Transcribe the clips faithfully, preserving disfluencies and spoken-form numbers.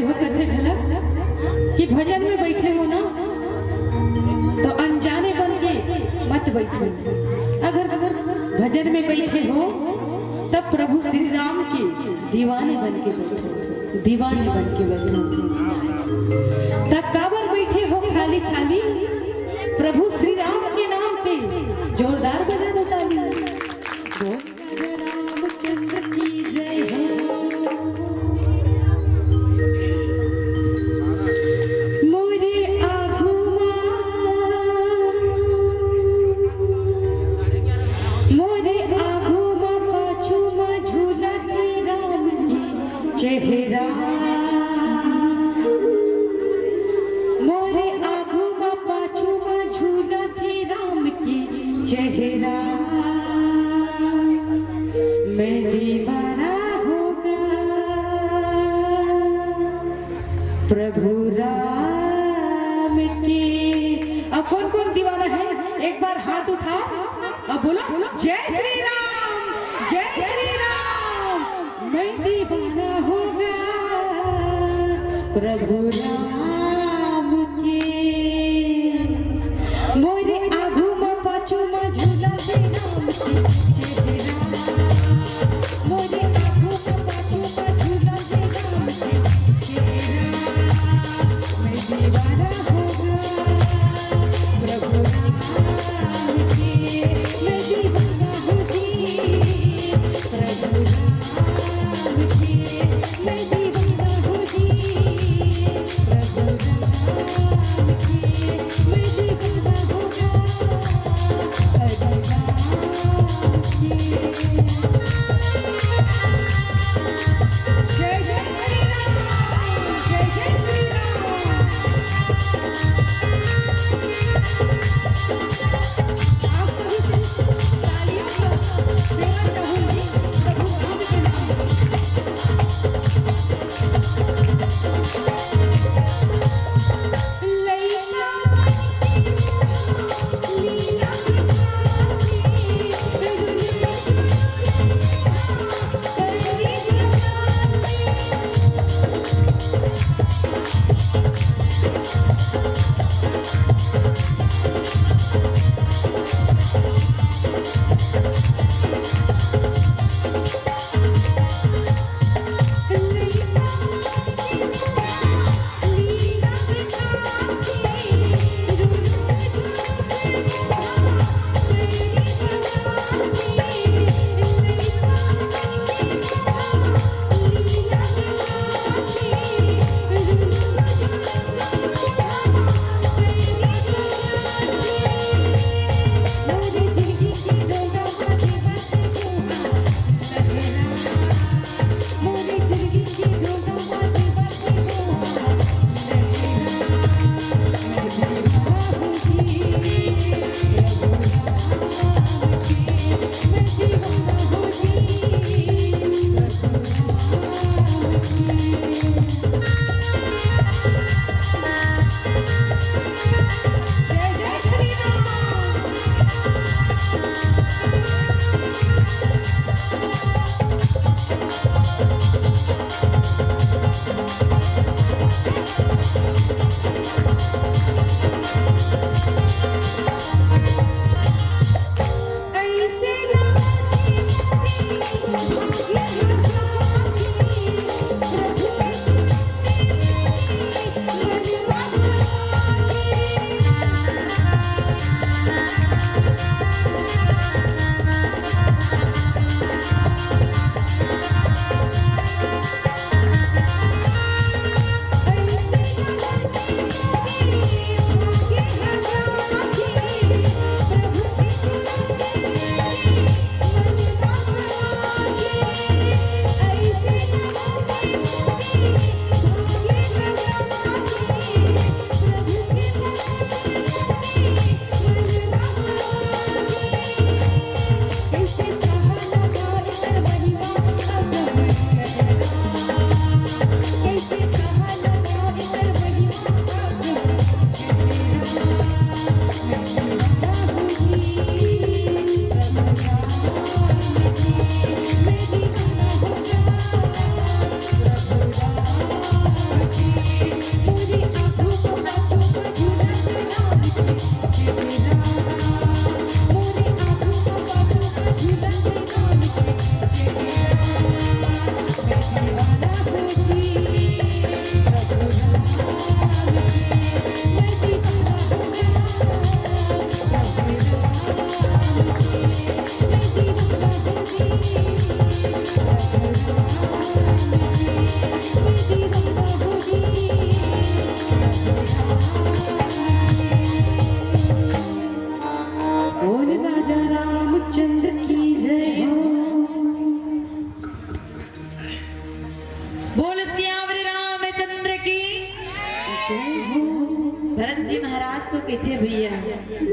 हो कथे घलक कि भजन में बैठे हो ना, तो अनजाने बन के मत बैठो। अगर, अगर भजन में बैठे हो, तब प्रभु श्री राम के दीवाने बन के बैठो, दीवाने बन के बैठो। तब काबर बैठे हो खाली खाली? प्रभु श्री राम के नाम पे जोरदार बजा दो ताली। बोल राजा रामचंद्र की जय हो। मोरे आगू मा, मोरे आगू मा, पाछू मा झूलत राम के चेहरा। मोरे आगू मा, पाछू मा झूलत राम के चेहरा। मैं दीवाना होगा प्रभु राम के। अब कौन कौन दीवाना है, एक बार हाथ उठाओ। अब बोलो, जय श्री राम, जय श्री राम। मैं दीवाना होगा प्रभु राम के। मोरे आगू मा, पाछू मा झूलत राम के चेहरा। मोरे आगू मा, पाछू मा झूलत राम के चेहरा। मैं दीवाना होगा प्रभु राम के। मैं दीवाना हूँ जी प्रभु राम के। मैं दीवाना हूँ जी प्रभु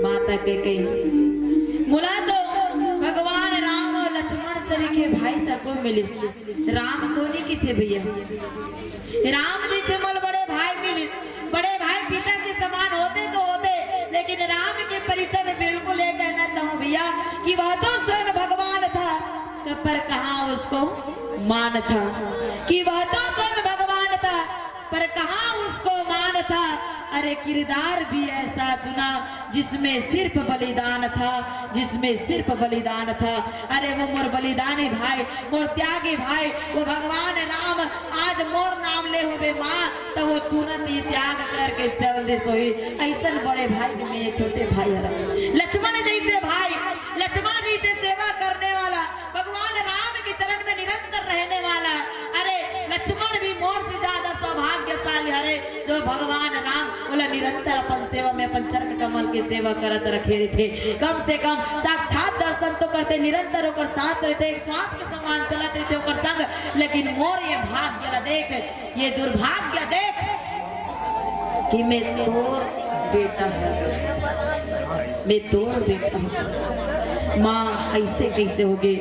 माता कैकई। मोला तो भगवान राम अउ लक्ष्मण सरीखे भाई तको मिलिस, राम कोनी किथे भैया। राम जइसे मोला बड़े भाई मिलिस, बड़े भाई पिता के समान होते तो होते, लेकिन राम के परिचय में बिल्कुल ये कहना चाहूँ भैया कि वह तो स्वयं भगवान था, तो पर कहाँ उसको मान था, कि वह तो स्वयं भगवान था, पर कहाँ उसको मान था। अरे किरदार भी ऐसा चुना जिसमें सिर्फ बलिदान था, जिसमें सिर्फ बलिदान था। अरे वो मोर बलिदानी भाई, मोर त्यागी भाई, वो भगवान राम आज मोर नाम ले होबे माँ, तो वो तुरंत ही त्याग करके चल दे सोई। ऐसन बड़े भाई के मैं छोटे भाई हरा। लक्ष्मण जैसे भाई, लक्ष्मण जैसे सेवा करने वाला, भगवान राम के चरण में निरंतर रहने वाला। अरे लक्ष्मण भी मोर से ज्यादा सौभाग्यशाली हरे, जो भगवान राम ओला निरंतर अपन सेवा में, अपन चरण कमल के सेवा करत रखे रहिथे। कम से कम साक्षात दर्शन तो करते, निरंतर ओकर साथ रहिथे, एक श्वास के समान चलत रहिथे ओकर संग। लेकिन मोर ये भाग्य ला देख, ये दुर्भाग्य देख कि मैं तोर बेटा हूँ, मैं तोर बेटा हूँ। माँ, ऐसे कैसे होगे?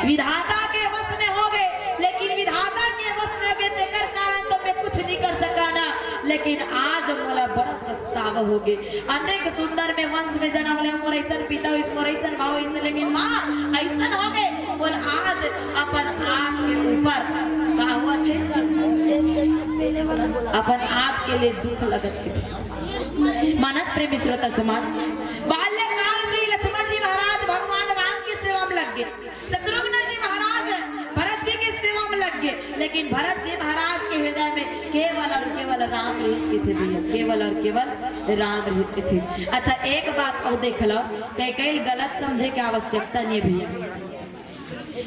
विधाता के वश में होगे, लेकिन विधाता के वश में होगे, तेकर कारण तो मैं कुछ नहीं कर सका ना। लेकिन आज मोला बड़ा पछतावा होगे। अतेक सुंदर में वंश में जन्म ले, मोर ऐसन पिता होइस, मोर ऐसन भाव होइस, लेकिन माँ, ऐसन होगे, बोल, आज अपन आप के ऊपर का हुआ थे? अपन आप के लिए दुख लगत थे। मानस प्रेमी श्रोता समाज, बाल्यकाल से ही लक्ष्मण जी महाराज भगवान राम की सेवा में लग गए, शत्रुघ्न जी महाराज भरत जी की सेवा में लग गए, लेकिन भरत जी महाराज के हृदय में केवल और केवल राम रिहिस के थे भैया, केवल और केवल राम रिहिस के थे। अच्छा, एक बात अउ देख लो, कैकई गलत समझे के आवश्यकता नहीं भैया।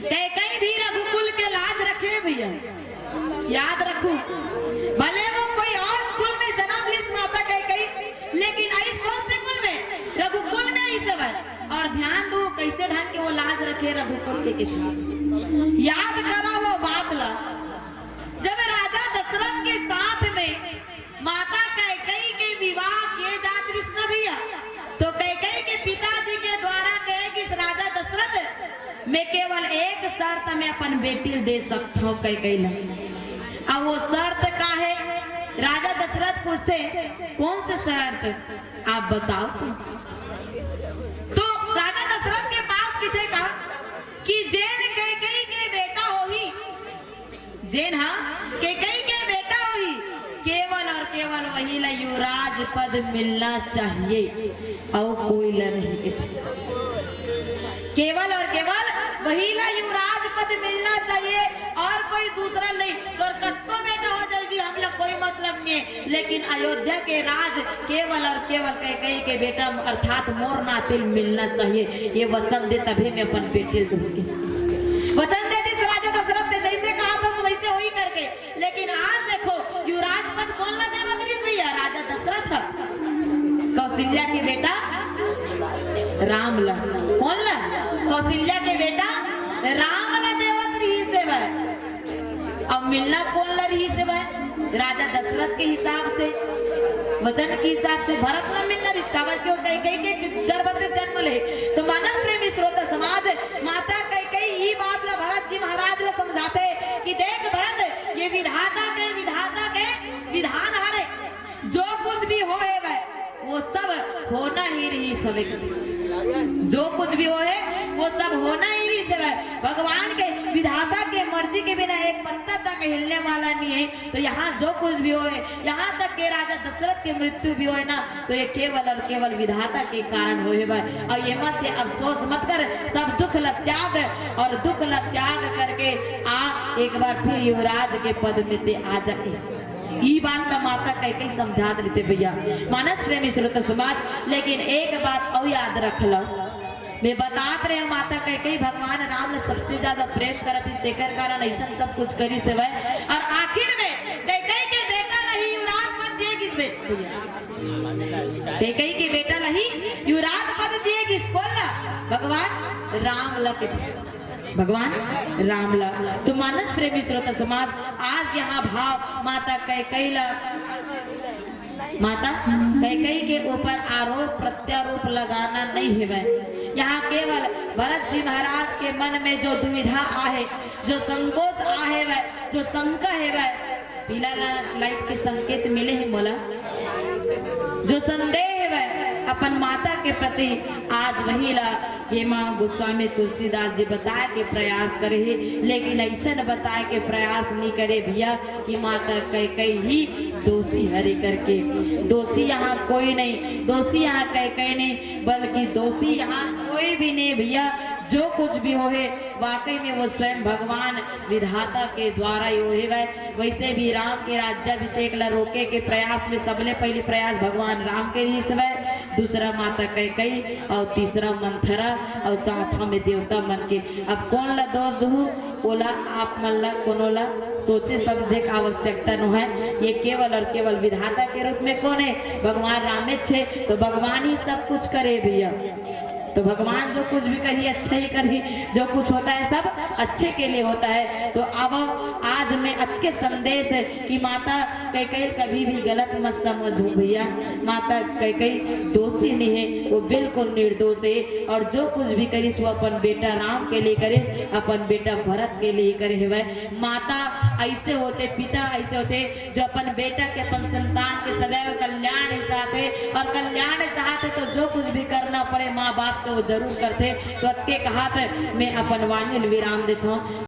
कैकई भी रघुकुल के लाज रखे भैया, याद रखू, भले वो कोई और कुल में जन्म लिस माता कैकई, लेकिन आइस कौन से कुल में? रघुकुल में आइस हवय। और ध्यान दो, कैसे ढंग के वो लाज रखे रघुकुल के किसान। याद करा वो बात ला, जब राजा दशरथ के साथ में माता कैकई के विवाह किए जात रिस न भैया, तो कैकई के पिताजी के द्वारा कहे कि राजा दशरथ, मैं केवल एक शर्त में अपन बेटी ल दे सकता हूँ कैकई ला। अब वो शर्त का है? राजा दशरथ पूछते, कौन से शर्त? आप बताओ तो। तो राजा दशरथ के पास किथे का कि जेन कैकई के बेटा होही, जेन हा कैकई के बेटा होही, केवल और केवल वही ला युवराज पद मिलना चाहिए, अउ कोई ला नहीं। केवल और केवल वही ला युवराज पद मिलना चाहिए, और कोई दूसरा नहीं। तोर कतको बेटा हो जाए जी, हमला कोई मतलब नहीं है, लेकिन अयोध्या के राज केवल और केवल कैकई के बेटा अर्थात मोर नाती ल मिलना चाहिए। ये वचन दे, तभी मैं अपन बेटी ल दूंगी। वचन दे दिस राजा दशरथ ने, जैसे कहा था वैसे होही करके। लेकिन आज देखो, युवराज पद कौन ला देवत रिहिस भैया? राजा दशरथ। कौशल्या के बेटा राम ला। कौन ला? कौशल्या के बेटा राम ला देवत रिहिस हे भाई। अब मिलना कौन ला रिहिस हे भाई? राजा दशरथ के हिसाब से, वचन के हिसाब से भरत ला मिलना रिहिस। काबर क्यों? कैकई के गर्भ से जन्म ले। तो मानस प्रेमी श्रोता समाज, माता कैकई ई बात ला भरत जी महाराज ला समझाथे कि देख भरत, ये विधाता के, विधाता के विधान हरे, जो कुछ भी होहे वह, वो सब होना ही रिहिस हवे। जो कुछ भी होहे, वो सब होना ही रिहिस हवे। भगवान के, विधाता के मर्जी के बिना एक पत्ता तक हिलने वाला नहीं है। तो यहाँ जो कुछ भी होहे, यहाँ तक के राजा दशरथ के मृत्यु भी होहे ना, तो ये केवल और केवल विधाता के कारण होहे भाई। और ये मत, ये अफसोस मत कर, सब दुख ला त्याग और दुख ला त्याग करके आ, एक बार फिर युवराज के पद में ते आ जा। ई बात ला माता कैकई समझात रिहिस हे भैया, मानस प्रेमी श्रोता समाज। लेकिन एक बात अउ याद रख लो, मैं बतात रहेंव, माता कैकई भगवान राम ला सबसे ज्यादा प्रेम करत रिहिस, तेकर कारण अइसन सब कुछ करिस हवय। और आखिर में कैकई के बेटा ला ही युवराज पद दिए गिस बे-, कैकई के बेटा ला ही युवराज पद दिए गिस। कोन ला? भगवान राम ला के, भगवान राम ला। तो मानस प्रेमी श्रोता समाज, आज यहाँ भाव माता कैकई ला माता कैकई के ऊपर आरोप प्रत्यारोप लगाना नहीं हेवय। यहाँ केवल भरत जी महाराज के मन में जो दुविधा आहे, जो संकोच आहे वै, जो शंका हेवय, पीला ला-, लाइट के संकेत मिले हे मोला, जो संदेह हेवय अपन माता के प्रति, आज वही ला ये माँ गोस्वामी तुलसीदास जी बताए के प्रयास करे हे, लेकिन ऐसे न बताए के प्रयास नहीं करे भैया कि माता कैकई ही दोषी हरे करके। दोषी यहाँ कोई नहीं, दोषी यहाँ कैकई नहीं, बल्कि दोषी यहाँ कोई भी नहीं भैया। जो कुछ भी होहे, वाकई में वो स्वयं भगवान विधाता के द्वारा ही होहे वै। वैसे भी राम के राज्याभिषेक ला रोके के प्रयास में सबले पहली प्रयास भगवान राम के रिहिस वै, दूसरा माता कैकई और तीसरा मंथरा और चौथा में देवता मन के। अब कोन ला दोष दुहू, ओला आप मन ला कोनो ला सोचे समझे के आवश्यकता नो है। ये केवल और केवल विधाता के रूप में कोन है? भगवान रामेच है, तो भगवान ही सब कुछ करे भैया। तो भगवान जो कुछ भी करी, अच्छा ही करी। जो कुछ होता है सब अच्छे के लिए होता है। तो अब आज मैं अतके संदेश है कि माता कैकई कभी भी गलत मत समझू भैया। माता कैकई दोषी नहीं है, वो बिल्कुल निर्दोष है। और जो कुछ भी करिस वो अपन बेटा राम के लिए करिस, अपन बेटा भरत के लिए करे हेवय। माता ऐसे होते, पिता ऐसे होते जो अपन बेटा के, अपन संतान के सदैव कल्याण ही चाहते, और कल्याण चाहते तो जो कुछ भी करना पड़े माँ बाप से वो जरूर करते। तो अतके कहात मैं अपन वाणी ल विराम देत हूँ।